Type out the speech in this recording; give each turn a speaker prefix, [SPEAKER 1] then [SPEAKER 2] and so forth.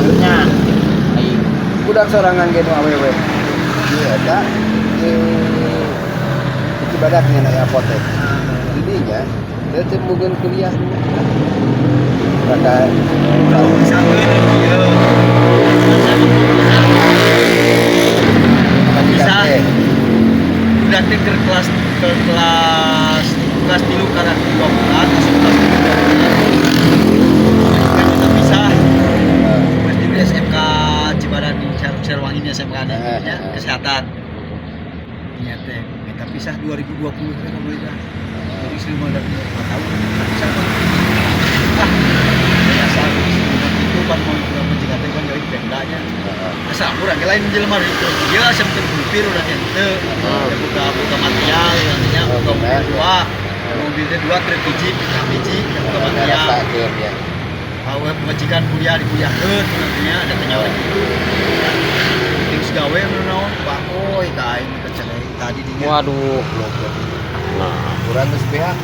[SPEAKER 1] Nya. Aing.
[SPEAKER 2] Budak sorangan ge nu awewe. Iya, eta di Cibadak nya aya apotek. Didinya dia teh mungkin kuliah. Rada
[SPEAKER 3] Kalau misalkan ieu
[SPEAKER 2] majikan
[SPEAKER 3] Bisa.
[SPEAKER 2] Teh.
[SPEAKER 3] Udah teh ke kelas kelas 3 karena 2 bulan masuk kelas 3 2 bulan majikan kita pisah. Kelas 3 SMK Cibadak di Serwangi ini SMK ada ya, kesehatan. Iya teh minta pisah 2020 teh alhamdulillah. Jadi selama udah 5 tahun minta pisah mah. Ah, biasa itu kan mau kurang majikan teh kan gawe pemdanya. Asa urang ge lain jelema itu dia asa teu supir urang henteu. Ya buka buka material artinya buka mobil dua, mobilnya dua, truk hiji, pickup hiji, ya buka material.
[SPEAKER 2] Ngarasakeun ya.
[SPEAKER 3] Awe pemajikan kuliah dikuliahkeun nantinya ada tanya orang itu ting gawe nu naon bakoy ka aing kecele tadi dinya.
[SPEAKER 1] Waduh. Nah,
[SPEAKER 2] Urang geus beak.